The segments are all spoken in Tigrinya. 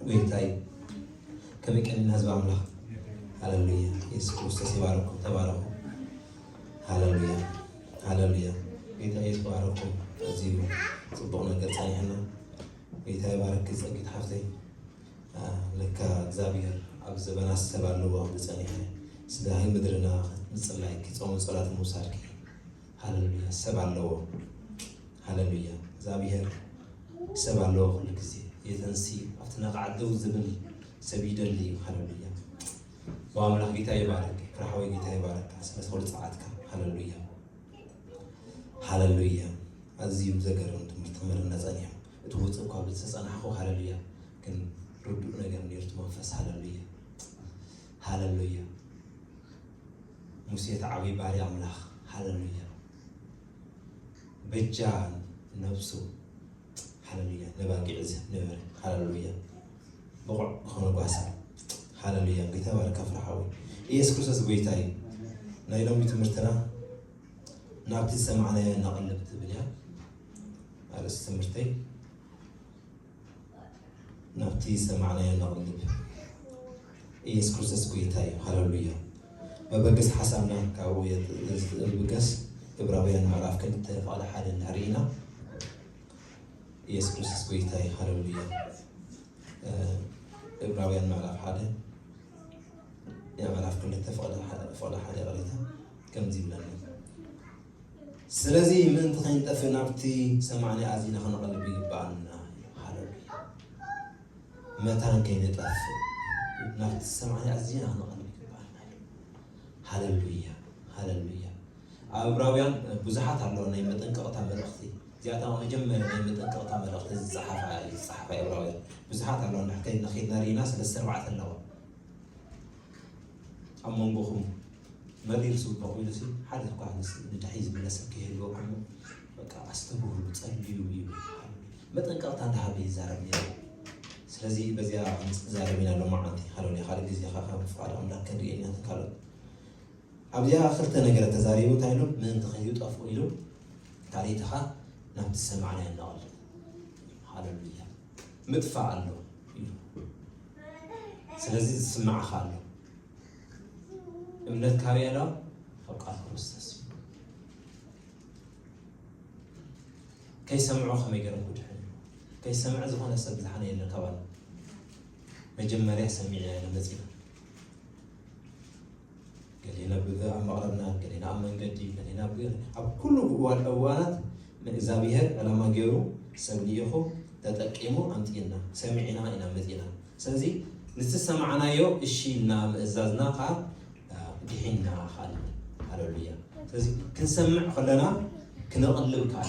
ጎይታይ ከመይ ቀኒና ህዝቢ ኣምላኽ። ሃለሉያ። የሱስ ክርስቶስ ይባርኩም። ተባረኹ። ሃለሉያ። ሃለሉያ። ጎይታ የሱስ ይባርኩም። ኣዝዩ ጽቡቕ ነገር ጸኒሕና። ጎይታ ይባርክ ጸጊት ሓፍተይ። ለካ እግዚኣብሔር ኣብ ዘበና ሰብ ኣለዎ ዝጸኒሐ። ስለ ምድርና ምጽላይኪ ጾም ጸላት ምውሳድኪ። ሃለሉያ። ሰብ ኣለዎ። ሃለሉያ። እግዚኣብሔር ሰብ ኣለዎ ኩሉ ግዜ። የተንሲ ኣብቲ ነቓዕ ደው ዝብል ሰብ ይደሊ እዩ። ሃለሉያ። ብኣምላኽ ጌታ ይባረክ። ፍርሓዊ ጌታ ይባረካ። ስለ ተወልጻዓትካ። ሃለሉያ። ሃለሉያ። ኣዝዩ ዘገርም ትምህርቲ ክምህረና ጸኒሑ። እቲ ውጽእ እኳ ብዝተጸናሕኹ። ሃለሉያ። ግን ርዱእ ነገር ነይሩ እቲ መንፈስ። ሃለሉያ። ሃለሉያ። ሙሴ እቲ ዓብዪ ባርያ ኣምላኽ። ሃለሉያ። በጃ ነብሱ። ሃለሉያ። ነባጊዕ ዝህብ ነበረ። ሃለሉያ። ብቑዕ ዝኾነ ጓሳ። ሃለሉያ። ጌታ ባረካ ፍርሓዊ። ኢየሱስ ክርስቶስ ጎይታ እዩ። ናይ ሎሚ ትምህርትና ናብቲ ዝሰማዕናዮ ነቕልብ ትብል እያ ኣርእስቲ ትምህርተይ። ናብቲ ዝሰማዕናዮ ነቕልብ። ኢየሱስ ክርስቶስ ጎይታ እዩ። ሃለሉያ። መበገስ ሓሳብና ካብኡ የት-፣ ዝብገስ ዕብራውያን ምዕራፍ ክልተ ፍቕዲ ሓደ እንድሕር ኢና። ኢየሱስ ክርስቶስ ጎይታ እዩ። ሃለሉያ። እ፣ ዕብራውያን ምዕራፍ ሓደ፣ ያ ምዕራፍ ክልተ ፍቕዲ ሓደ፣ ፍቕዲ ሓደ ይቕሬታ፣ ከምዚ ይብለና። ስለዚ ምእንቲ ከይንጠፍእ ናብቲ ሰማዕናዮ ኣዚና ክንቐልብ ይግብኣና። ሃለሉያ። መታን ከይንጠፍእ ናብቲ ሰማዕናዮ ኣዚና ክንቐልብ ይግብኣና። ሃለሉያ። ሃለሉያ። ኣብ ዕብራውያን ብዙሓት ኣለዋ ናይ መጠንቀቕታ መልእኽቲ። እዚኣታ መጀመርያ ናይ መጠንቀቕታ መልእኽቲ ዝጸሓፋ፣ ዝጸሓፋ ዕብራውያን ብዙሓት ኣለዋ። እንድሕር ከይድና፣ ከይድና ርኢና፣ ሰለስተ ኣርባዕተ ኣለዋ። ኣብ መንጎኹም መሪር ጽቡቕ ኢሉ ሲ፣ ሓደ እኳ ንስ-፣ ንድሕሪ ዝምለስ ክህልወኩም፣ በቃ፣ ኣስተብህሉ፣ ጸልዩ እዩ። መጠንቀቕታ እንዳሃበ ይዛረብ ነይሩ። ስለዚ በዚኣ ክንዛረብ ኢና ሎማዓንቲ። ሃለሉያ። ካልእ ግዜ ኸዓ ካብ ፍቓድ ኣምላኽ ክንርኢ ኢና ካልኦት። ኣብዚኣ ክልተ ነገር ተዛሪቡ፣ እንታይ ኢሉ? ምእንቲ ከይጠፍኡ ኢሉ፣ ካልኣይቲ ኸዓ ናብቲ ዝሰማዕናዮ እናቐልብ። ሃለሉያ። ምጥፋእ ኣሎ ኢሉ። ስለዚ ዝስማዕኻ ኣሎ። እምነት ካበይ ኣሎ? ካብ ቃል ክርስቶስ እዩ። ከይሰምዑ ከመይ ገይሮም ክድሕኑ? ከይሰምዐ ዝኾነ ሰብ ዝሓነ የለን ካባና። መጀመርያ ሰሚዕና ኢና መጺና። ገሌና ብ-፣ ኣብ መቕረብና፣ ገሌና ኣብ መንገዲ፣ ገሌና ብ-፣ ኣብ ኩሉ እዋን፣ እዋናት ንእግዚኣብሔር ዕላማ ገይሩ ሰብ ልኢኹ ተጠቂሙ ኣምጺእና። ሰሚዕና ኢና መጺና። ስለዚ ንዝሰማዕናዮ እሺ ኢልና ምእዛዝና ኸዓ፣ አ፣ ድሒንና ኸዓ። ሃለሉያ። ስለዚ ክንሰምዕ ከለና ክነቕልብ ከኣ።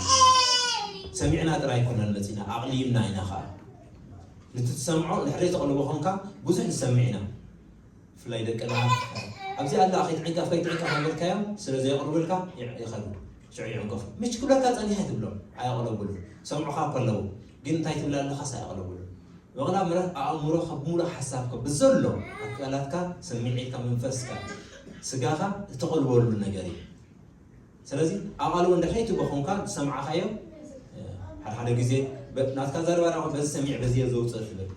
ሰሚዕና ጥራይ ኣይኮነን መጺና፣ ኣቕሊብና ኢና ኸዓ። ንትትሰምዖ እንድሕር ተቕልቦ ኾንካ ብዙሕ ንሰምዕ ኢና። ብፍላይ ደቅና፣ ኣብዚ ኣላ ከይትዕንቀፍ፣ ከይትዕንቀፍ እናበልካዮም ስለ ዘየቕርቡልካ ይ-፣ ይኸዱ። ሽዑ ይዕንቀፉ። ምሽ ክብለካ ጸኒሐ ትብሎም፣ ኣየቕለቡሉን። ሰምዑኻ ከለዉ ግን እንታይ ትብል ኣለኻስ ኣየቕለቡሉን። ምቕላብ ማለት ኣእምሮኻ ብምሉእ ሓሳብካ ብዘሎ ኣካላትካ፣ ስምዒትካ፣ መንፈስካ፣ ስጋኻ እተቐልበሉ ነገር እዩ። ስለዚ ኣቓልቦ እንድሕር ከይትህቦ ኾንካ ዝሰማዕካዮ፣ ሓደ ሓደ ግዜ በ-፣ ናትካ ዘረባ ዳኣ በዚ ሰሚዕ በዚ እየ ዘውፅእ ትብል።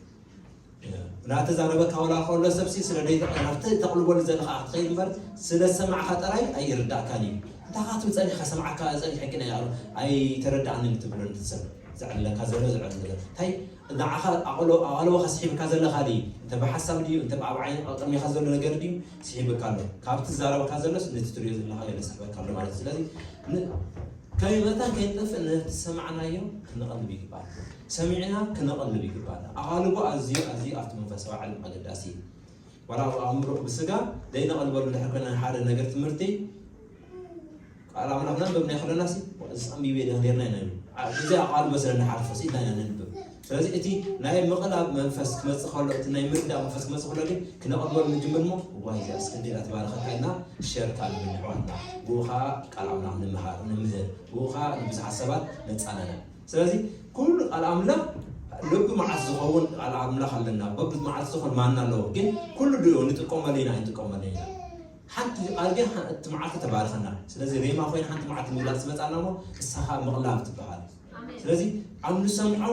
እናተዛረበካ ዋላ ከሎ ሰብሲ ስለ ደይ-፣ ናብቲ ተቕልበሉ ዘለኻ ክትኸይድ እምበር ስለ ዝሰማዕካ ጥራይ ኣይርዳእካን እዩ። እንታይ ካትብል ጸኒሕካ ሰማዕካ ጸኒሐ ግን ኣይ-፣ ኣይተረዳእንን ትብሎ ንትሰብ ዘዕልለካ ዘሎ ዘዕልል ነገር። እንታይ ንዓኻ ኣቕሎ-፣ ኣቓልቦኻ ስሒብካ ዘለኻ ድዩ? እንተ ብሓሳብ ድዩ? እንተ ብኣብ ዓይኒ ኣብ ቅድሜኻ ዘሎ ነገር ድዩ? ስሒብካ ኣሎ። ካብቲ ዝዛረበካ ዘሎስ ነቲ ትሪኦ ዘለኻ ገለ ስሕበካ ኣሎ ማለት እዩ። ስለዚ ን-፣ ከመይ መታን ከይንጠፍእ ነቲ ዝሰማዕናዮ ክነቐልብ ይግባእ። ሰሚዕና ክነቐልብ ይግባእ። ኣቓልቦ ኣዝዩ፣ ኣዝዩ ኣብቲ መንፈሳዊ ዓለም ኣገዳሲ እዩ። ዋላ ኣብ ኣእምሮ ብስጋ ዘይነቐልበሉ እንድሕር ኮይና ሓደ ነገር ትምህርቲ ቃል ኣምላኽ ነንብብ ናይ ከለናሲ፣ እዚ ኣንቢበ ዶ ነይርና ኢና ንብል። አ-፣ እዚ ኣቓልቦ ስለ እንሓልፎ ሲ ኢልና ኢና ነንብብ። ስለዚ እቲ ናይ ምቕላብ መንፈስ ክመጽእ ከሎ፣ እቲ ናይ ምርዳእ መንፈስ ክመጽእ ከሎ ግን ክነቐልበሉ ንጅምር እሞ፣ እዋይ እዚኣስ ክንደይ እያ ትባርኸካ ኢልና ሸር ከኣ ንብል ንኣሕዋትና። ብኡ ኸኣ ቃል ኣምላኽ ንምሃር፣ ንምህር። ብኡ ኸኣ ንብዙሓት ሰባት ነጻንዕ። ስለዚ ኩሉ ቃል ኣምላኽ ልቢ መዓት ዝኸውን ቃል ኣምላኽ ኣለና። በብ መዓት ዝኸውን ማና ኣለዎ። ግን ኩሉ ድዮ ንጥቀመሉ ኢና፣ ኣይንጥቀመሉ ኢና። ሓንቲ ቃል ግን ሓ-፣ እቲ መዓልቲ ተባርኸና። ስለዚ ሬማ ኮይና ሓንቲ መዓልቲ ምግላጽ ትመጻና እሞ ንሳ ኸኣ ምቕላብ ትበሃል። ኣሜን። ስለዚ ኣብ ንሰምዖ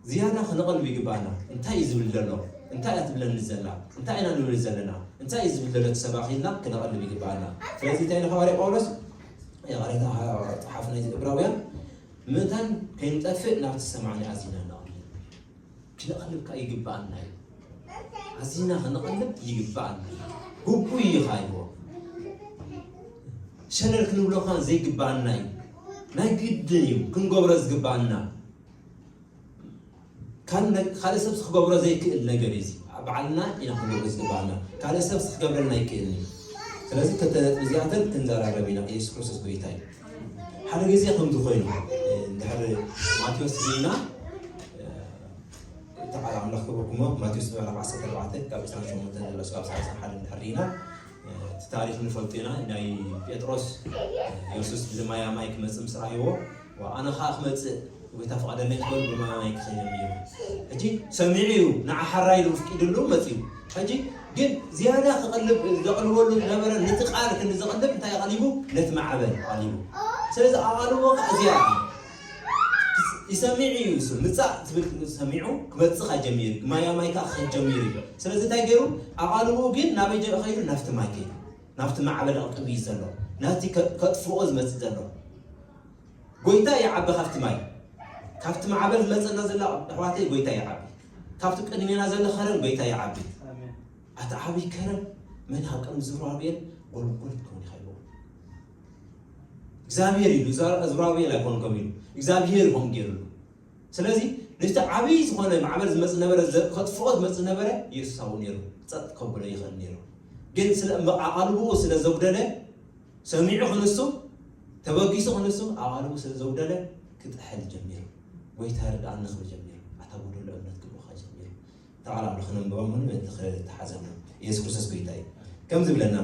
ዝያዳ ክነቐልብ ይግባኣና። እንታይ እዩ ዝብል ዘሎ? እንታይ እያ ትብለኒ ዘላ? እንታይ ኢና ንብል ዘለና? እንታይ እዩ ዝብል ዘሎ? ተሰባኺልና ክነቐልብ ይግባኣና። ስለዚ እንታይ ኢሉ ሃዋርያ ጳውሎስ? የቐሬታ ጸሓፊ ናይቲ ዕብራውያን፣ ምእንታን ከይንጠፍእ ናብቲ ሰማዕና ኣዚና ነቐልብ። ክነቐልብ ከኣ ይግባኣና እዩ። ኣዚና ክነቐልብ ይግባኣና እዩ። ግቡእ እዩ ከኣ ኢልዎ። ሸለል ክንብሎ ከኣ ዘይግባኣና እዩ። ናይ ግድን እዩ ክንገብሮ ዝግባኣና። ካል-፣ ካልእ ሰብ ክገብሮ ዘይክእል ነገር እዩ እዚ። ኣብ ባዕልና ኢና ክንገብሮ ዝግባኣና። ካልእ ሰብ ክገብረልና ኣይክእልን እዩ። ስለዚ ክልተ ነጥቢ እዚኣተን ክንዘራረብ ኢና። የሱስ ክርስቶስ ጎይታ እዩ። ሓደ ግዜ ከምዚ ኮይኑ፣ እ፣ እንድሕር ማቴዎስ ርኢና፣ እ፣ እቲ ቃል ኣምላኽ ክብርኩሞ፣ ማቴዎስ ምዕራፍ ዓሰርተ ኣርባዕተ ካብ ዕስራን ሸሞንተን ዘሎ እስካብ ሰላሳን ሓደን እንድሕር ርኢና፣ እ፣ እቲ ታሪኽ ንፈልጦ ኢና። ናይ ጴጥሮስ፣ እ፣ የሱስ ብማይ ማይ ክመጽእ ምስ ረኣይዎ፣ "ዋ፣ ኣነ ኸኣ ክመጽእ ጎይታ ፍቐደለይ" ክብል ብማይ ማይ ክኸይድ ጀሚሩ። ሕጂ ሰሚዑ እዩ፣ ንዓ ሓራይ ኢሉ ፍቂድሉ መጺኡ። ሕጂ ግን ዝያዳ ክቐልብ ዘቕልበሉ ዝነበረ፣ ነቲ ቃል ክንዲ ዘቕልብ እንታይ ኣቕሊቡ? ነቲ ማዕበል ኣቕሊቡ። ስለዚ ኣቓልቦ ከኣ እዚኣ እያ። ይሰሚዕ እዩ እሱ፣ ምጻእ ትብል ሰሚዑ ክመጽእ ከኣ ጀሚሩ፣ ማያ ማይ ከኣ ክኸይድ ጀሚሩ እዩ። ስለዚ እንታይ ገይሩ? ኣቓልቦ ግን ናበይ ጀ-፣ ከይዱ? ናብቲ ማይ ከይዱ። ናብቲ ማዕበል ኣቕልቢ እዩ ዘሎ። ናቲ ከ-፣ ከጥፍኦ ዝመጽእ ዘሎ። ጎይታ ይዓቢ ካብቲ ማይ። ካብቲ ማዕበል ዝመጸና ዘሎ ኣሕዋተይ ጎይታ ይዓቢ። ካብቲ ቅድሜና ዘሎ ከረን ጎይታ ይዓቢ። ኣሜን። ኣቲ ዓብይ ከረን መን ኣብ ቅድሚ ዝሩባቤል ጎልጎል ክኸውን ይኽእል። እግዚኣብሔር ኢሉ፣ ዝራ-፣ ዝሩባቤል ኣይኮን ከም ኢሉ። እግዚኣብሔር ይኾን ገይሩሉ። ስለዚ ነቲ ዓብይ ዝኾነ ማዕበል ዝመጽእ ነበረ፣ ዘ-፣ ከጥፍኦ ዝመጽእ ነበረ፣ ኢየሱስ ኣብኡ ነይሩ። ጸጥ ከብሎ ይኽእል ነይሩ። ግን ስለ እምበ-፣ ኣቓልቦኡ ስለ ዘጉደለ፣ ሰሚዑ ክንሱ፣ ተበጊሱ ክንሱ፣ ኣቓልቦኡ ስለ ዘጉደለ ክጥሕል ጀሚሩ። ጎይታ ርድኣኒ ክብል ጀሚሩ። ኣታ ጎደሎ እምነት ክብሉኻ ጀሚሩ። ተቓል ኣምላኽ ነንብባ ምኑ ምእንቲ ክተሓዘና። ኢየሱስ ክርስቶስ ጎይታ እዩ። ከም ዝብለና፣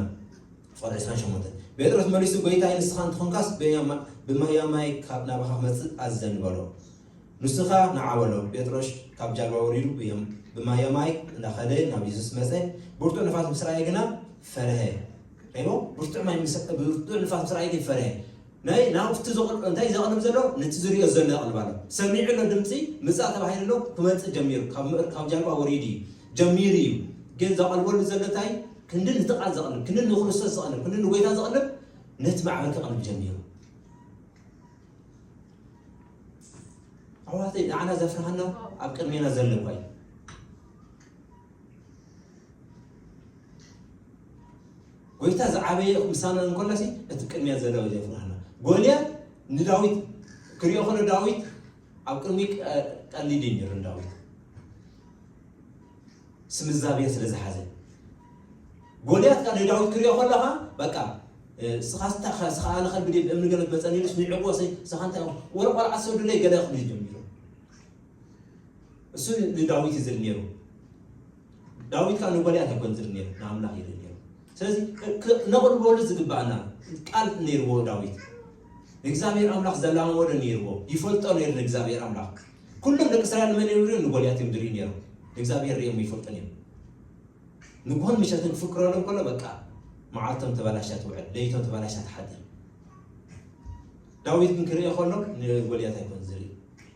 ፍቕዲ ዕስራን ሸሞንተን። ጴጥሮስ መሊሱ፣ "ጎይታይ ንስኻ እንተኾንካስ ብያማ-፣ ብማያማይ ካብ ናባኻ ክመጽእ ኣዘኒ" በሎ። ንሱ ኸኣ ንዓ በሎ። ጴጥሮስ ካብ ጃልባ ወሪዱ ብየም-፣ ብማያማይ እንዳኸደ ናብ የሱስ መጸ። ብርቱዕ ንፋስ ምስ ረኣየ ግና ፈርሀ። ሪእዎ? ብርቱዕ ማይ ምስ፣ ብርቱዕ ንፋስ ምስ ረኣየ ግን ፈርሀ። ናይ ናብቲ ዘቕል-፣ እንታይ ዘቕልብ ዘሎ? ነቲ ዝሪኦ ዘሎ የቕልብ ኣሎ። ሰሚዑ ኣሎ ድምፂ፣ ምጻእ ተባሂሉ ኣሎ፣ ክመጽእ ጀሚሩ። ካብ ምእር-፣ ካብ ጃልባ ወሪዱ እዩ። ጀሚሩ እዩ። ግን ዘቐልበሉ ዘሎ እንታይ? ክንዲ ነቲ ቃል ዘቕልብ፣ ክንዲ ንክርስቶስ ዘቕልብ፣ ክንዲ ንጎይታ ዘቕልብ፣ ነቲ ማዕበል ከቕልብ ጀሚሩ። ኣሕዋተይ፣ ንዓና ዘፍርሃና ኣብ ቅድሜና ዘሎ እኳ እዩ። ጎይታ ዝዓበየ ምሳና እንከሎሲ፣ እቲ ቅድሚያ ዘሎ እዩ ዘፍርሃና። ጎልያድ ንዳዊት ክሪኦ ከሎ፣ ዳዊት ኣብ ቅድሚ ቀ-፣ ቀሊል እዩ ነይሩ ንዳዊት። ስም እግዚኣብሔር ስለ ዝሓዘ። ጎልያድ ከኣ ንዳዊት ክሪኦ ከለኻ፣ በቃ፣ እ፣ ስኻ ስታ-፣ ስኻ ኣነ ከልቢ ድየ ብእምኒ ገለ ትመጸኒ ኢሉስ ንዕቅዎ ሰይ-፣ ስኻ እንታይ ወረ ቆልዓ ሰዱለይ ገለ ክብል ጀሚሩ። እሱ ንዳዊት እዩ ዝርኢ ነይሩ። ዳዊት ከኣ ንጎልያድ ኣይኮን ዝርኢ ነይሩ፣ ንኣምላኽ ይርኢ ነይሩ። ስለዚ ክ-፣ ነቕልበሉ ዝግባኣና ቃል ነይርዎ ዳዊት። ንእግዚኣብሔር ኣምላኽ ዘላመዶ ነይርዎ፣ ይፈልጦ ነይሩ ንእግዚኣብሔር ኣምላኽ። ኩሎም ደቂ እስራኤል መን እዮም ዝርእዩ? ንጎልያት እዮም ዝርእዩ ነይሮም። ንእግዚኣብሔር ርእዮም ይፈልጡ ነይሮም። ንግሆን ምሸትን ክፍክረሎም ከሎ በቃ መዓልቶም ተበላሻ ትውዕል፣ ለይቶም ተበላሻ ትሓድር። ዳዊት ግን ክርእዮ ከሎ ንጎልያት ኣይኮን ዝርኢ።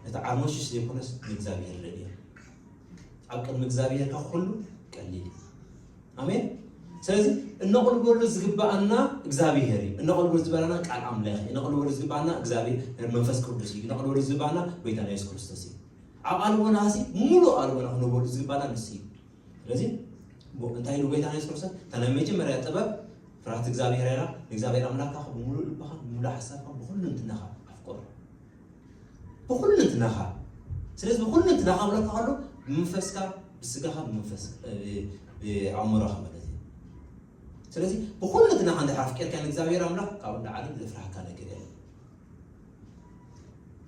ነቲ ዓርሞሽሽ ዘይኮነስ ንእግዚኣብሔር ይርኢ ነይሩ። ኣብ ቅድሚ እግዚኣብሔር ካብ ኩሉ ቀሊል እዩ። ኣሜን። ስለዚ እነቕልበሉ ዝግባኣና እግዚኣብሔር እዩ። እነቕልበሉ ዝግባኣና ቃል ኣምላኽ እዩ። እነቕልበሉ ዝግባኣና እግዚኣብሔር መንፈስ ቅዱስ እዩ። እነቕልበሉ ዝግባኣና ጎይታና የሱስ ክርስቶስ እዩ። ኣብ ኣልቦና ሲ ሙሉእ ኣልቦና ክነብረሉ ዝግባኣና ንሱ እዩ። ስለዚ ቡ-፣ እንታይ ኢሉ ጎይታና የሱስ ክርስቶስ? እታ ናይ መጀመርያ ጥበብ ፍርሃት እግዚኣብሔር እያ። ንእግዚኣብሔር ኣምላኽካ ብምሉእ ልብኻ፣ ብምሉእ ሓሳብካ፣ ብኹሉ እንትናኻ ኣፍቅሮ። ብኹሉ እንትናኻ። ስለዚ ብኹሉ እንትናኻ ክብለካ ከሎ፣ ብመንፈስካ፣ ብስጋኻ፣ ብመንፈስ-፣ ብ-፣ ብኣእምሮኻ ማለት እዩ። ስለዚ ብኹሉ እንትናኻ እንድሕር ኣፍቂርካ ንእግዚኣብሔር ኣምላኽ፣ ካብኡ ንላዕሊ ዘፍርሃካ ነገር የለን።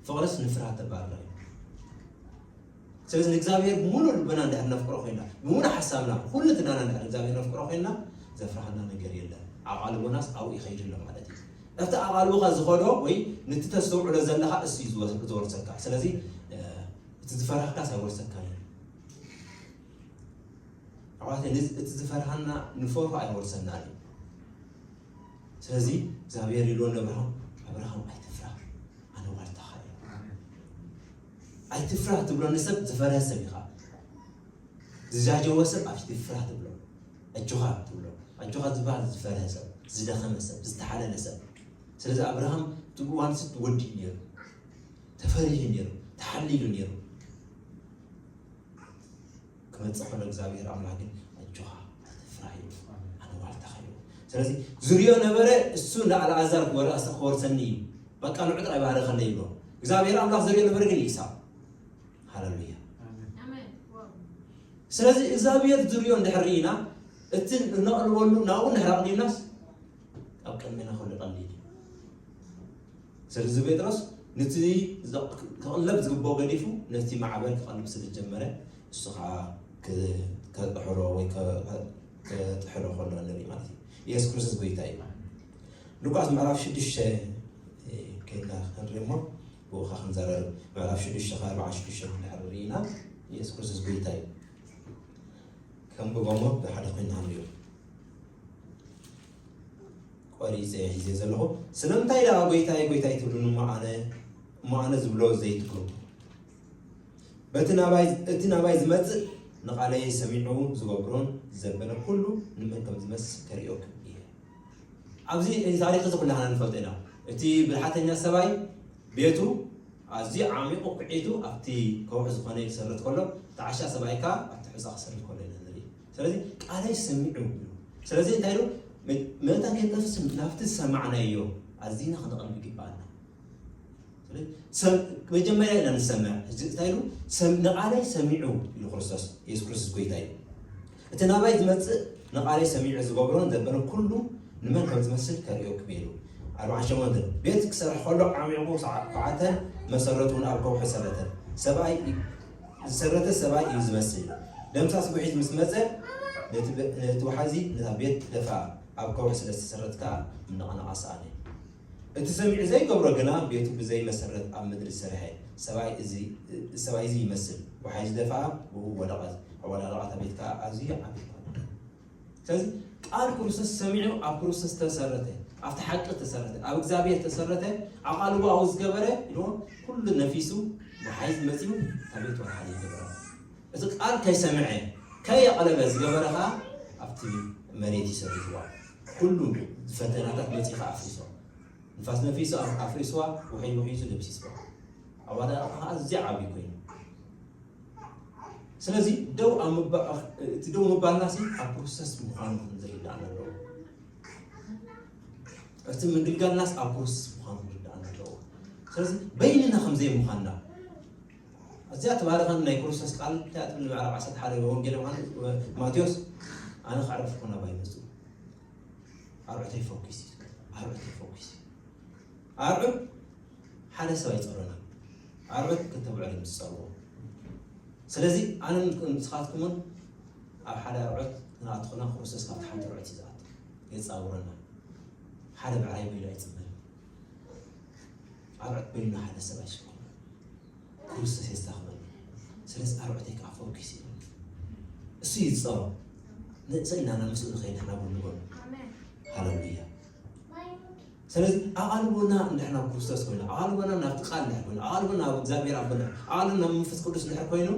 ፍቕርስ ንፍርሃት ተባርር እዩ። ስለዚ ንእግዚኣብሔር ብምሉእ ልብና እንድሕር ነፍቅሮ ኮይና፣ ብምሉእ ሓሳብና፣ ብኹሉ እንትናና እንድሕር እግዚኣብሔር ነፍቅሮ ኮይና፣ ዘፍርሃና ነገር የለን። ኣቓልቦናስ ኣብኡ ይኸይድ ኣሎ ማለት እዩ። እቲ ኣቓልቦኻ ዝኸዶ ወይ ነቲ ተስተውዕሎ ዘለኻ እሱ እዩ ዝወ-፣ ዝወርሰካ። ስለዚ፣ እ፣ እቲ ዝፈራህካስ ኣይወርሰካን እዩ። ኣሕዋተይ፣ ነዚ፣ እቲ ዝፈርሃና ንፈርሆ ኣይወርሰናን እዩ። ስለዚ እግዚኣብሔር ኢልዎ ንኣብርሃም፣ "ኣብርሃም ኣይትፍራህ፣ ኣነ ዋልታኻ እየ። ኣይትፍራህ ትብሎ ንሰብ ዝፈርሀ ሰብ ኢኻ። ዝጃጀወ ሰብ ኣይትፍራህ ትብሎ። ኣጆኻ ትብሎ። ኣጆኻ ዝበሃል ዝፈርሀ ሰብ፣ ዝደኸመ ሰብ፣ ዝተሓለለ ሰብ። ስለዚ ኣብርሃም እቲ እዋን ስት ወዲኡ ነይሩ። ተፈሪሁ ነይሩ። ተሓሊሉ ነይሩ። ክመጽእ ከሎ እግዚኣብሔር ኣምላኽ ግን ኣጆኻ ኣይትፍራህ ኢሉ። ኣነ ዋልታኻ ኢሉ። ስለዚ ዝሪኦ ነበረ እሱ ንኣልኣዛር ክወርሰኒ እዩ። በቃ ንዑ ጥራይ ባረኸለይ ይብሎ። እግዚኣብሔር ኣምላኽ ዘሪኦ ነበረ ግን ኢሳው። ሃለሉያ። ስለዚ እግዚኣብሔር ዝሪኦ እንድሕር ርኢና እቲ እነቕልበሉ ናብኡ እንድሕር ኣቕሊብናስ ኣብ ቅድሜና ኩሉ ቀሊል እዩ። ስለዚ ጴጥሮስ ነቲ ክቕለብ ዝግብኦ ገዲፉ ነቲ ማዕበል ክቐልብ ስለ ዝጀመረ እሱ ከዓ ከጥሕሮ ወይ ከጥሕሮ ከሎ ንርኢ ማለት እዩ። ኢየሱስ ክርስቶስ ጎይታ እዩ። ሉቃስ ምዕራፍ ሽዱሽተ ከይድና ክንርኢ እሞ ብኡ ከዓ ክንዘራረብ። ምዕራፍ ሽዱሽተ ካብ ኣርብዓ ሽዱሽተ ክንድሕር ርኢና ኢየሱስ ክርስቶስ ጎይታ እዩ። ከንብቦ እሞ ብሓደ ኮይና ንሪኦ። ቆሪፀ ሒዘ ዘለኹ። ስለምንታይ ደኣ ጎይታይ ጎይታይ ትብሉኒ እሞ ኣነ እሞ ኣነ ዝብሎ ዘይትገብሩ? በቲ ናባይ እቲ ናባይ ዝመጽእ ንቓለይ ሰሚዑ ዝገብሮን ዘበለ ኩሉ ንመን ከም ዝመስል ከርእየኩም እየ። ኣብዚ እዚ ታሪኽ እዚ ኩላህና ንፈልጦ ኢና። እቲ ብልሓተኛ ሰብኣይ ቤቱ ኣዝዩ ዓሚቑ ኩዒቱ ኣብቲ ከውሒ ዝኾነ ክሰርት ከሎ፣ እቲ ዓሻ ሰብኣይ ከኣ ኣብቲ ሑጻ ክሰርት ከሎ ኢና ንርኢ። ስለዚ ቃለይ ሰሚዑ ኢሉ። ስለዚ እንታይ ኢሉ? መ- መእታ ከይጠፍስ ናብቲ ዝሰማዕናዮ ኣዚና ክንቐልብ ይግባኣና። ስለዚ ሰም- መጀመርያ ኢና ንሰምዕ። እዚ እንታይ ኢሉ? ሰም- ንቓለይ ሰሚዑ ኢሉ ክርስቶስ፣ የሱስ ክርስቶስ ጎይታ እዩ። እቲ ናባይ ዝመጽእ ንቓለይ ሰሚዑ ዝገብሮን ዘበሎን ኩሉ ንመን ከም ዝመስል ከርእየኩም ኢሉ። ኣርብዓን ሸሞንተን ቤት ክሰርሕ ከሎ ዓሚቑ ሰዓ- ኳዕተን መሰረቱን ኣብ ከውሒ ሰረተ። ሰብኣይ ዝሰረተ ሰብኣይ እዩ ዝመስል። ደምሳስ ውሒዝ ምስ መጸ ነቲ በ- ነቲ ወሓዚ ነታ ቤት ደፍኣ፣ ኣብ ከውሒ ስለ ዝተሰረት ከኣ ምንቕናቕ ኣሰኣነ። እቲ ሰሚዑ ዘይገብሮ ግና ቤቱ ብዘይ መሰረት ኣብ ምድሪ ዝሰርሐ ሰብኣይ እዚ ሰብኣይ እዚ ይመስል። ወሓይዝ ደፍኣ ብኡ ወደቐት። ኣወዳድቓ እታ ቤት ከኣ ኣዝዩ ዓቢ ይኾነ። ስለዚ ቃል ክርስቶስ ሰሚዑ ኣብ ክርስቶስ ተሰረተ፣ ኣብቲ ሓቂ ተሰረተ፣ ኣብ እግዚኣብሔር ተሰረተ፣ ኣቓልቦ ኣብኡ ዝገበረ ኢልዎ ኩሉ ነፊሱ ወሓይዝ መጺኡ እታ ቤት ወርሓል ይገብራ። እቲ ቃል ከይሰምዐ ከየቐለበ ዝገበረ ከኣ ኣብቲ መሬት ይሰሪትዋ። ኩሉ ፈተናታት መጺኡ ከኣ ኣፍሪሶ። ንፋስ ነፊሱ ኣፍ- ኣፍሪስዋ፣ ውሒድ ውሒዙ ደምሲስዋ። ኣዋዳድቓ ከኣ ኣዝያ ዓብዪ ኮይኑ። ስለዚ ደው ኣብ ምባ- እቲ ደው ምባልና ሲ ኣብ ፕሮሰስ ምዃኑ ክንዝርዳእ ኣለዎ። እቲ ምግልጋልናስ ኣብ ፕሮሰስ ምዃኑ ክንርዳእ ኣለዎ። ስለዚ በይንና ከምዘይ ምዃንና እዚኣ ትባረኸኒ ናይ ክርስቶስ ቃል እንታይ ትብል? ምዕራፍ ዓሰርተ ሓደ ወንጌል ዮሃንስ ማቴዎስ ኣነ ከዕርፍ ኮና ባይ መጹ ኣርዑተይ ፈኲስ እዩ። ኣርዑተይ ፈኲስ እዩ። ኣርዑት ሓደ ሰብ ኣይጸሮና። ኣርዑት ክልተ ብዕር ምስ ጸርዎ። ስለዚ ኣነ ንስኻትኩምን ኣብ ሓደ ኣርዑት ንኣትኹና ክርስቶስ ካብቲ ሓንቲ ኣርዑት እዩ ዝኣቱ። የጻውረና። ሓደ ብዕራይ በይኑ ኣይጽበን። ኣርዑት በይኑ ሓደ ሰብ ኣይሽኩን። ክርስቶስ የስታኽበና። ስለዚ ኣርዑተይ ከዓ ፈውኪስ እዩ። እሱ እዩ ዝፀሮ። ንእሰይ እናና ምስኡ ንኸይድ ንሕና ጎን ንጎን። ሃለሉያ። ስለዚ ኣቓልቦና እንድሕና ኣብ ክርስቶስ ኮይኑ ኣቓልቦና ናብቲ ቃል እንድሕር ኮይኑ ኣቓልቦና ናብ እግዚኣብሔር ኣቦና ኣቓልቦና ናብ መንፈስ ቅዱስ እንድሕር ኮይኑ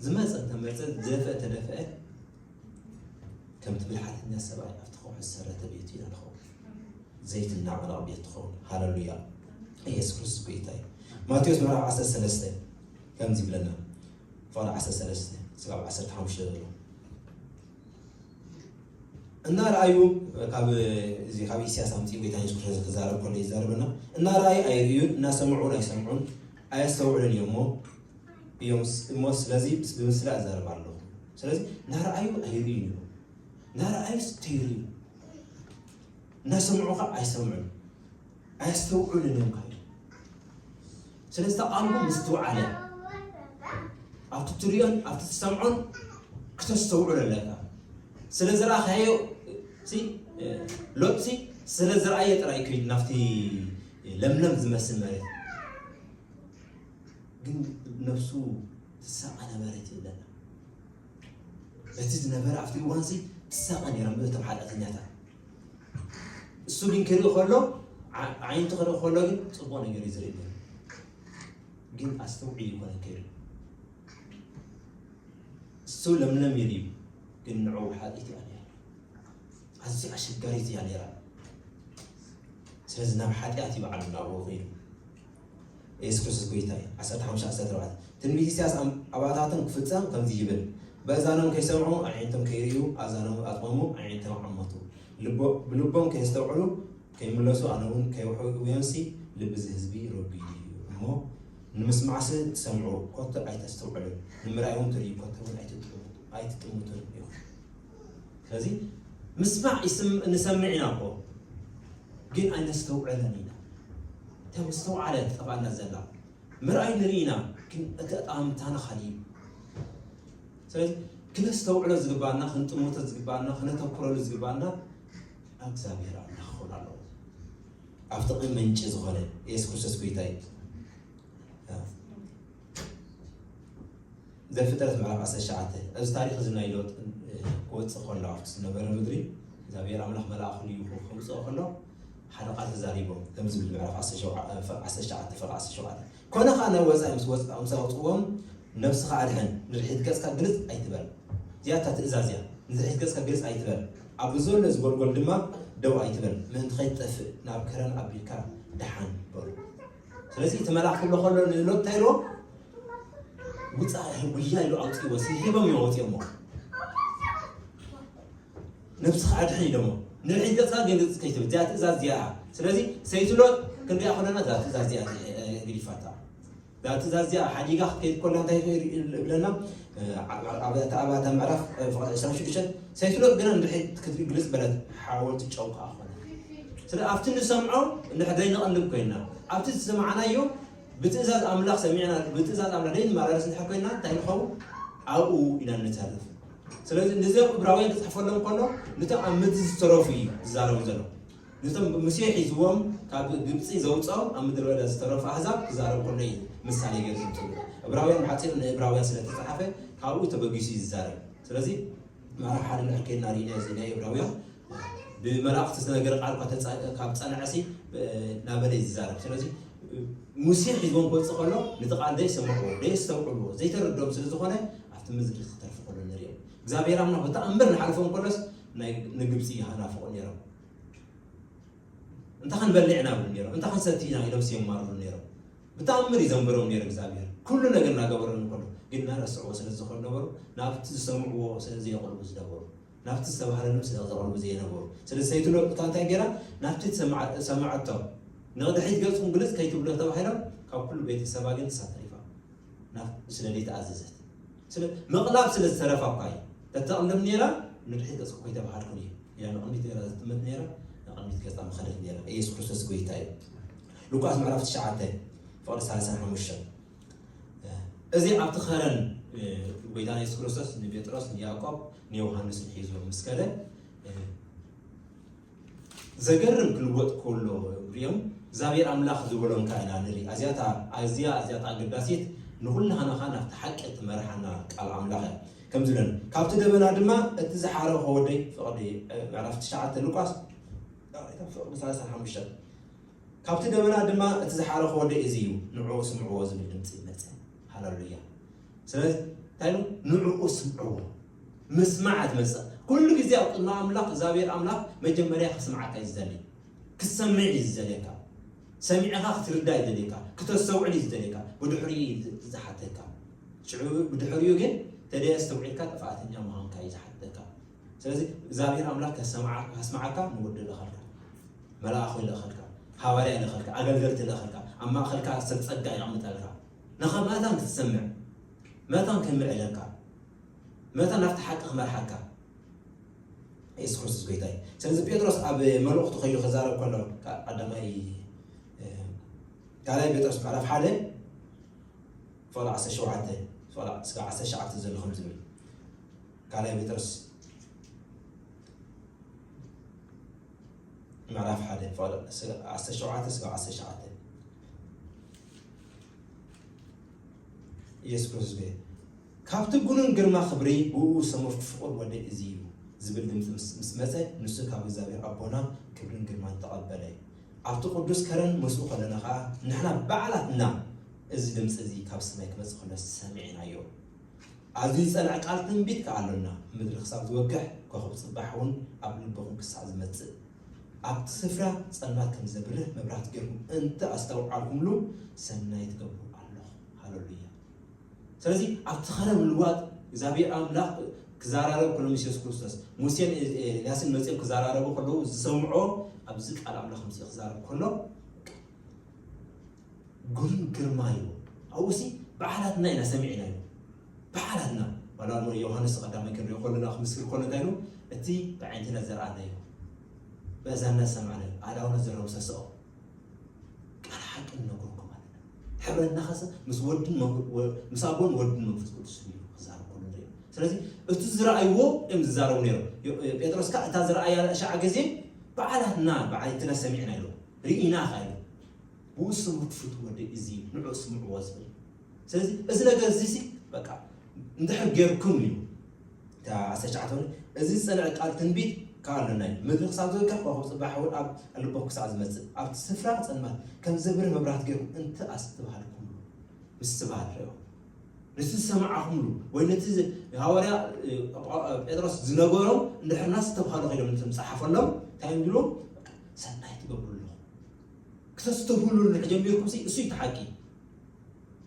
ዝመፀ ተመፀ ዝደፍአ ተደፍአ ከምቲ ብልሓተኛ ሰብኣይ ኣብቲ ከውሒ ዝሰረተ ቤቱ ኢና ንኸውን። ዘይትናቕ መላቕ ቤት ትኸውን። ሃለሉያ። ኢየሱስ ክርስቶስ ጎይታ እዩ። ማቴዎስ ምዕራፍ ዓሰርተ ሰለስተ ከምዚ ይብለና። ፍቕዲ ዓሰርተ ሰለስተ ስጋብ ዓሰርተ ሓሙሽተ ዘሎ እናረኣዩ ካብ እዚ ካብ ኢሳያስ ኣምፂኡ ጎይታ የሱስ ክርስቶስ ክዛረብ ከሎ ይዛረበና። እናረኣዩ ኣይርእዩን እናሰምዑ ኣይሰምዑን ኣየስተውዕሉን እዮም እሞ እዮም እሞ ስለዚ ብምስላ እዛረብ ኣለኹ። ስለዚ እናረኣዩ ኣይርእዩን እዮም። እናረኣዩ ስተይርእዩ እናሰምዑ ከዓ ኣይሰምዑን ኣየስተውዕሉን እዮም ካሉ። ስለዚ ተቓልቦ ምስትውዓለ ኣብቲ ትሪኦን ኣብቲ ትሰምዖን ክተስተውዕሉ ኣለካ። ስለ ዝረኣኻዮ ሲ ሎጥ ሲ ስለ ዝረኣየ ጥራይ ከይዱ ናብቲ ለምለም ዝመስል መሬት ግን ነብሱ ትሳቐ ነበረት ይብለና። እቲ ዝነበረ ኣብቲ እዋንሲ ትሳቐ ነይሮም እቶም ሓጢኣተኛታት። እሱ ግን ክርኢ ከሎ ዓይነቱ ክርኢ ከሎ ግን ፅቡቕ ነገር እዩ ዝርኢ ነይሩ። ግን ኣስተውዒሉ ይኮነ ከይዱ። እሱ ለምለም ኢሉ እዩ፣ ግን ንዕኡ ሓጢት እያ ነይራ። ኣዝዩ ኣሸጋሪት እያ ነይራ። ስለዚ ናብ ሓጢኣት እዩ በዓሉ ናብኡ ከይዱ። የሱስ ክርስቶስ ጎይታ እዩ። ዓሰርተ ሓሙሽተ ዓሰርተ ኣርባዕተ ትንቢት ኢሳያስ ኣም-፣ ኣባታቶም ክፍጸም ከምዚ ይብል፣ በእዛኖም ከይሰምዑ ኣዒንቶም ከይርእዩ፣ ኣእዛኖም ኣጥመሙ፣ ኣዒንቶም ዓመቱ፣ ልቦ-፣ ብልቦም ከየስተውዕሉ ከይምለሱ፣ ኣነ እውን ከይውሕዮምሲ፣ ልቢ እዚ ህዝቢ ረጒድ እዩ እሞ፣ ንምስማዕሲ ትሰምዑ፣ ኮቶ ኣይተስተውዕሉን፣ ንምርኣይ እውን ትርእዩ፣ ኮቶ እውን ኣይትጥሙ-፣ ኣይትጥምቱን ኢኹም። ስለዚ ምስማዕ ይስም-፣ ንሰምዕ ኢና እኮ፣ ግን ኣይነስተውዕለን ኢና። እታ ምስተውዓለ ትጠፍኣና ዘላ። ምርኣይ ንርኢ ኢና፣ ግን እቲ ኣጠማምታና ካሊእ እዩ። ስለዚ ክነስተውዕሎ ዝግባና፣ ክንጥምቶ ዝግባና፣ ክነተኩረሉ ዝግባና ኣብ እግዚኣብሔር ኣምላኽ ክኸውን ኣለዎ። ኣብቲ ቅን ምንጪ ዝኾነ የሱስ ክርስቶስ ጎይታ እዩ። ዘፍጥረት ምዕራፍ ዓሰርተ ትሽዓተ፣ ኣብዚ ታሪኽ እዚ ናይ ሎጥ፣ እ፣ ክወጽእ ከሎ ኣብቲ ዝነበረ ምድሪ እግዚኣብሔር ኣምላኽ መልኣኹ ልኢኹ ከምጽኦ ከሎ ሓደ ቃል ተዛሪቦም፣ ከምዚ ዝብል ምዕራፍ ዓሰርተ ሸውዓተ፣ እ፣ ዓሰርተ ትሽዓተ፣ ፍቕዲ ዓሰርተ ሸውዓተ፣ ኮነ ኸኣ ናብ ወጻኢ ምስ ወጽ-፣ ምስ ኣውጽእዎም፣ ነብስኻ ኣድሕን፣ ንድሕሪት ገጽካ ግልጽ ኣይትበል። እዚኣ እታ ትእዛዝ እያ። ንድሕሪት ገጽካ ግልጽ ኣይትበል። ኣብ ዘሎ ዝጎልጎል ድማ ደው ኣይትበል፣ ምእንቲ ከይትጠፍእ ናብ ከረን ኣቢልካ ደሓን በሉ። ስለዚ እቲ መልኣኽ ክብሎ ከሎ ንሎጥ እንታይ ኢልዎ? ውጻእ፣ ጉያ ኢሉ ኣውጺእዎ፣ ስሒቦም እዮም ኣውጺኦሞ። ነብስኻ ኣድሕን ኢሎሞ። ንድሕሪት ገጽካ ግን ግልጽ ከይትብል። እዚኣ ትእዛዝ እዚኣ እያ። ስለዚ ሰይቲ ሎጥ ክንሪኣ ከለና እዛ ትእዛዝ እዚኣ፣ እ፣ ገዲፋታ። እዛ ትእዛዝ እዚኣ ሓዲጋ ክትከይድ ከላ እንታይ ይብል ይብለና? እ፣ ኣብ፣ ኣብ፣ ኣብ፣ እታ፣ ኣብ እታ ምዕራፍ፣ እ፣ ፍቕዲ ዕስራን ሽዱሽተን፣ ሰይቲ ሎጥ ግና ንድሕሪት ክትርኢ ግልጽ በለት፣ ሓወልቲ ጨው ከኣ ኾነ። ስለ ኣብቲ ንሰምዖ እንድሕር ዘይንቐልብ ኮይንና፣ ኣብቲ ዝሰማዕናዮ ብትእዛዝ ኣምላኽ ሰሚዕና፣ ብትእዛዝ ኣምላኽ ዘይንመላለስ እንድሕር ኮይንና፣ እንታይ ንኸውን? ኣብኡ ኢና ንተርፍ። ስለዚ ነዚኦም ዕብራውያን ክጽሕፈሎም ከሎ፣ ነቶም ኣብ ምድሪ ዝተረፉ እዩ ዝዛረቡ ዘሎ። ነቶም ሙሴ ሒዝዎም ካብ ግብጺ ዘውጽኦም ኣብ ምድረ በዳ ዝተረፉ ኣህዛብ ክዛረብ ከሎ እዩ ምሳሌ ገይሩ ዘምጽኡ። ዕብራውያን ብሓጺሩ ንዕብራውያን ስለ ዝተጻሕፈ ካብኡ ተበጊሱ እዩ ዝዛረብ። ስለዚ ምዕራፍ ሓደ እንድሕር ኬድና ርኢና እዚ ናይ ዕብራውያን ብመላእኽቲ ዝተነገረ ቃል እኳ ተጻ-፣ ካብ ጸንዐሲ፣ እ፣ እናበለ እዩ ዝዛረብ። ስለዚ ሙሴ ሒዝዎም ክወጽእ ከሎ ነቲ ቃል ዘይሰምዕዎ፣ ዘይስተውዕልዎ፣ ዘይተረድኦም ስለ ዝኾነ ኣብቲ ምድሪ ክተርፉ ከሎ ንሪኦም። እግዚኣብሔር ኣምላኽ ብተኣምር ንሓልፎም ከሎስ ናይ፣ ንግብጺ ይናፍቑ ነይሮም። እንታይ ክንበልዕ ኢና ብሉ ነይሮም፣ እንታይ ክንሰቲ ኢና ኢሎም የማርሩ ነይሮም። ብተኣምር እዩ ዘንብሮም ነይሩ እግዚኣብሔር። ኩሉ ነገር እናገበረሉ ከሎ ግን እናረስዕዎ ስለ ዝኾኑ ነበሩ፣ ናብቲ ዝሰምዕዎ ስለ ዘየቕርቡ ዝነበሩ፣ ናብቲ ዝተባህለሎም ስለ ዘቕርቡ ዘየነበሩ። ስለዚ ሰይቲ ሎጥ እታ እንታይ ገይራ? ናብቲ ዝሰምዓ-፣ ሰምዓቶ ንቕድሒት ገጽኩም ግልጽ ከይትብሎ ተባሂሎም ካብ ኩሉ ቤተሰባ ግን ንሳ ተሪፋ። ናብ፣ ስለ ዘይተኣዘዘት። ስለ ምቕላብ ስለ ዝተረፋ እኳ እዩ። ተተቕልም ነይራ፣ ንድሕሪት ገጽ እኮ ኣይተባሃልኩን እዩ። ኢላ ንቕድሚት ገይራ ዝጥምት ነይራ፣ ንቕድሚት ገጻ ምኸደት ነይራ። ኢየሱስ ክርስቶስ ጎይታ እዩ። ሉቃስ ምዕራፍ ትሽዓተ፣ ፍቕዲ ሰላሳን ሓሙሽተን። እዚ ኣብቲ ኸረን፣ እ፣ ጎይታና የሱስ ክርስቶስ ንጴጥሮስ፣ ንያዕቆብ፣ ንዮሃንስን ሒዝዎም ምስ ከደ፣ እ፣ ዘገርም ክልወጥ ከሎ ሪኦም እግዚኣብሔር ኣምላኽ ዝበሎም ከኣ ኢና ንርኢ። ኣዚኣታ፣ ኣዚኣ፣ ኣዚኣታ ኣገዳሲት ንኹላህና ከኣ ናብቲ ሓቂ እትመርሓና ቃል ኣምላኽ እያ። ከም ዝብለን፣ ካብቲ ደበና ድማ እቲ ዝሓረኸ ወደይ፣ ፍቕዲ፣ እ፣ ምዕራፍ ትሽዓተ ሉቃስ፣ ፍቕዲ ሰላሳን ሓሙሽተን። ካብቲ ደበና ድማ እቲ ዝሓረኸ ወደይ እዚ እዩ፣ ንዕኡ ስምዕዎ ዝብል ድምጺ መጸ። ሃሌሉያ። ስለዚ እንታይ ኢሉ? ንዕኡ ስምዕዎ። ምስማዕ ትመጽእ። ኩሉ ግዜ ኣብ ቅድሚ ኣምላኽ፣ እግዚኣብሔር ኣምላኽ መጀመርያ ክስምዓካ እዩ ዝደሊ። ክትሰምዕ እዩ ዝደልየካ። ሰሚዕኻ ክትርዳእ እዩ ዝደልየካ። ክተስተውዕል እዩ ዝደልየካ። ብድሕሪኡ እዩ ዝ-፣ ዝሓተካ። ሽዑ ብድሕሪኡ ግን ተደይ ኣስተውዒልካ ጥፍኣተኛ ምዃንካ እዩ ዝሓተካ። ስለዚ እግዚኣብሔር ኣምላኽ ከሰምዓ-፣ ከስምዓካ ንወዲ ልእኸልካ። መልኣኹ ይልእኸልካ። ሃዋርያ ይልእኸልካ። ኣገልገልቲ ይልእኸልካ። ኣብ ማእኸልካ ሰብ ጸጋ ይቕምጠልካ። ንኻ መታን ክትሰምዕ፣ መታን ከምዕለካ፣ መታን ናብቲ ሓቂ ክመርሓካ። የሱስ ክርስቶስ ጎይታ እዩ። ስለዚ ጴጥሮስ ኣብ መልእኽቱ ከይዱ ክዛረብ ከሎ፣ ካ-፣ ቀዳማይ፣ እ፣ ካልኣይ ጴጥሮስ ምዕራፍ ሓደ፣ ፍቕዲ ዓሰርተ ሸውዓተ፣ ፍቕዲ ስጋብ ዓሰርተ ትሽዓተ ዘሎ ከም ዝብል። ካልኣይ ጴጥሮስ ምዕራፍ ሓደ፣ ፍቕዲ ስጋ-፣ ዓሰርተ ሸውዓተ ስጋብ ዓሰርተ ትሽዓተ። ኢየሱስ ክርስቶስ በየ፣ "ካብቲ ጉኑን ግርማ ክብሪ ብኡ ዝተመርኩ ፍቑር ወደይ እዚ እዩ" ዝብል ድምፂ ምስ፣ ምስ መፀ፣ ንሱ ካብ እግዚኣብሔር ኣቦና ክብርን ግርማን ተቐበለ። ኣብቲ ቅዱስ ከረን ምስኡ ከለና ኸዓ፣ ንሕና ባዕላትና እዚ ድምፂ እዚ ካብ ሰማይ ክመፅእ ከሎ ሰሚዕናዮ። ኣብዚ ዝፀንዐ ቃል ትንቢት ከኣ ኣሎና፣ ምድሪ ክሳብ ዝወግሕ፣ ኮኸብ ፅባሕ እውን ኣብ ልብኹም ክሳዕ ዝመፅእ፣ ኣብቲ ስፍራ ጸልማት ከም ዘብርህ መብራህቲ ገይርኩም እንተ ኣስተውዓልኩምሉ፣ ሰናይ ትገብሩ ኣለኹ። ሃሌሉያ። ስለዚ ኣብቲ ኸረን ምልዋጥ እግዚኣብሔር ኣምላኽ ክዘራረብ ከሎ ምስ የሱስ ክርስቶስ፣ ሙሴን ኤልያስን መጺኦም ክዘራረቡ ከለዉ ዝሰምዖ፣ ኣብዚ ቃል ኣምላኽ ምስ ክዛረብ ከሎ፣ ግሩም ግርማ እዩ። ኣብኡ ሲ በዓላትና ኢና ሰሚዕናዮ። በዓላትና። ዋላ እሞ ዮሃንስ ቀዳማይ ክንሪኦ ከለና ክምስክር ከሎ እንታይ ኢሉ? እቲ ብዓይንትና ዘርኣናዮ፣ በእዛንና ዝሰማዕናዮ፣ ኣእዳውና ዘረምሰስኦ ቃል ሓቂ ንነግረኩም ኣለና። ሕብረትና ኸሰ ምስ ወድን መ-፣ ወ-፣ ምስ ኣቦን ወድን መንፈስ ቅዱስ እዩ ክዛረብ ከሎ ንሪኦ። ስለዚ እቲ ዝረኣይዎ እዮም ዝዛረቡ ነይሮም። ዮ-፣ ጴጥሮስ ከኣ እታ ዝረኣያ ሻዓ ግዜ በዓላትና፣ ብዓይንትና ሰሚዕና ኢሉ፣ ርኢና ኸኣ ኢሉ። ብኡ ስሙ ትፍትዎ ወደይ እዚ እዩ፣ ንዑ ስምዕዎ ዝብል። ስለዚ እዚ ነገር እዚ ሲ በቃ እንድሕር ጌርኩም እዩ። እታ ዓሰርተ ትሽዓተ እውን፣ እዚ ዝጸንዐ ቃል ትንቢት ከኣ ኣሎና እዩ። ምድሪ ክሳብ ዝወግሕ ኮኸብ ጽባሕ እውን ኣብ ልቦም ክሳዕ ዝመጽእ፣ ኣብቲ ስፍራ ጸልማት ከም ዘብርህ መብራህቲ ጌርኩም እንተ ኣስተብሃልኩምሉ፣ ምስትብሃል ርኣዩ። ነቲ ዝሰማዕኹምሉ ወይ ነቲ ዝ-፣ ሃዋርያ፣ እ፣ ጳ-፣ ጴጥሮስ ዝነገሮም እንድሕር እናስተብሃሉ ከይዶም ነቶም ዝጸሓፈሎም እንታይ እዮም ዝብልዎም? በቃ ሰናይ ትገብሩ ኣለኹም። ክተስተብህሉ እንድሕር ጀሚርኩም ሲ፣ እሱ እዩ እቲ ሓቂ።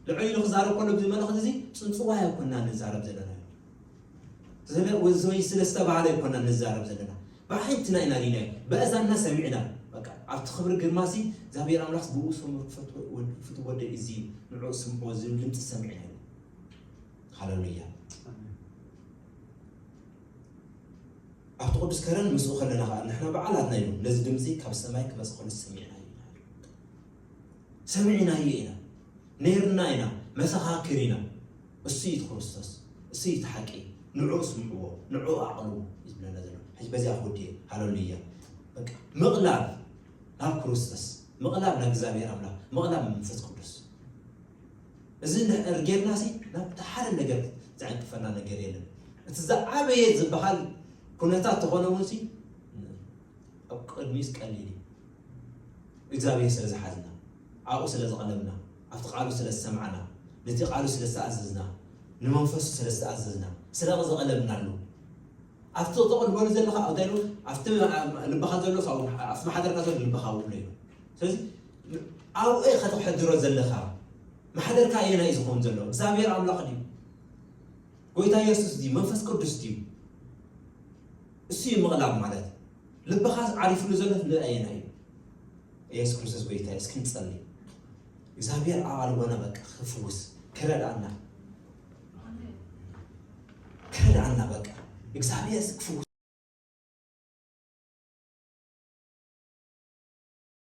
ልዕል ኢሉ ክዛረብ ከሎ ብዚ መልእኽቲ እዚ ጽንጽዋይ ኣይኮንና ንዛረብ ዘለና። ስለ፣ ወይ ስለ ዝተባህለ ኣይኮንና ንዛረብ ዘለና። ብዓይንትና ኢና ርኢናዮ፣ በእዛንና ሰሚዕና። በቃ ኣብቲ ክብሪ ግርማ ሲ እግዚኣብሔር ኣምላኽ ብኡ ስሙ ክፈትዎ ወድ-፣ ፍትው ወደይ እዚ እዩ፣ ንዑ ስምዕዎ ዝብል ድምፂ ሰሚዕና ኢና። ሃሌሉያ። ኣብቲ ቅዱስ ከረን ምስኡ ከለና ከዓ ንሕና በዓላትና እዩ ነዚ ድምፂ ካብ ሰማይ ክመፅእ ከሎ ሰሚዕናዮ ኢና። ሰሚዕናዮ ኢና፣ ነይርና ኢና፣ መሰኻክር ኢና። እሱ እዩ እቲ ክርስቶስ፣ እሱ እዩ እቲ ሓቂ። ንዑ ስምዕዎ፣ ንዑ ኣቕልቡ እዩ ዝብለና ዘሎ። ሕጂ በዚኣ ክውድእ እየ። ሃሌሉያ። በቃ ምቕላብ ናብ ክርስቶስ፣ ምቕላብ ናብ እግዚኣብሔር ኣምላኽ፣ ምቕላብ መንፈስ ቅዱስ። እዚ እንድሕር ጌርና ሲ ናብቲ ሓደ ነገር ዘዕንቅፈና ነገር የለን። እቲ ዝዓበየ ዝበሃል ኩነታት ተኾነ እውን ሲ ኣብ ቅድሚኡስ ቀሊል እዩ። እግዚኣብሔር ስለ ዝሓዝና፣ ኣብኡ ስለ ዝቐለብና፣ ኣብቲ ቃሉ ስለ ዝሰማዕና፣ ነቲ ቃሉ ስለ ዝተኣዘዝና፣ ንመንፈሱ ስለ ዝተኣዘዝና፣ ስለ ዝቐለብናሉ፣ ኣብቲ ጥቕጥቕ ዝበሉ ዘለኻ፣ እንታይ ኢሉ? ኣብቲ ልብኻ ዘሎ፣ ኣብቲ ማሕደርካ ዘሎ ልብኻ ውዕሎ ኢሉ። ስለዚ ኣብኡ ኢኻ ተሕድሮ ዘለኻ። ማሕደርካ ኣየናይ እዩ ዝኸውን ዘሎ? እግዚኣብሔር ኣምላኽ ድዩ? ጎይታ የሱስ ድዩ? መንፈስ ቅዱስ ድዩ? እሱ እዩ ምቕላብ ማለት። ልብኻ ዓሪፍሉ ዘሎ ንኣየናይ እዩ? የሱስ ክርስቶስ ጎይታ እዩ። እስኪ ንጸሊ። እግዚኣብሔር ኣቓልቦና በቃ ክፍውስ፣ ክረድኣና፣ ክረድኣና በቃ። እግዚኣብሔር እስኪ ክፍውስ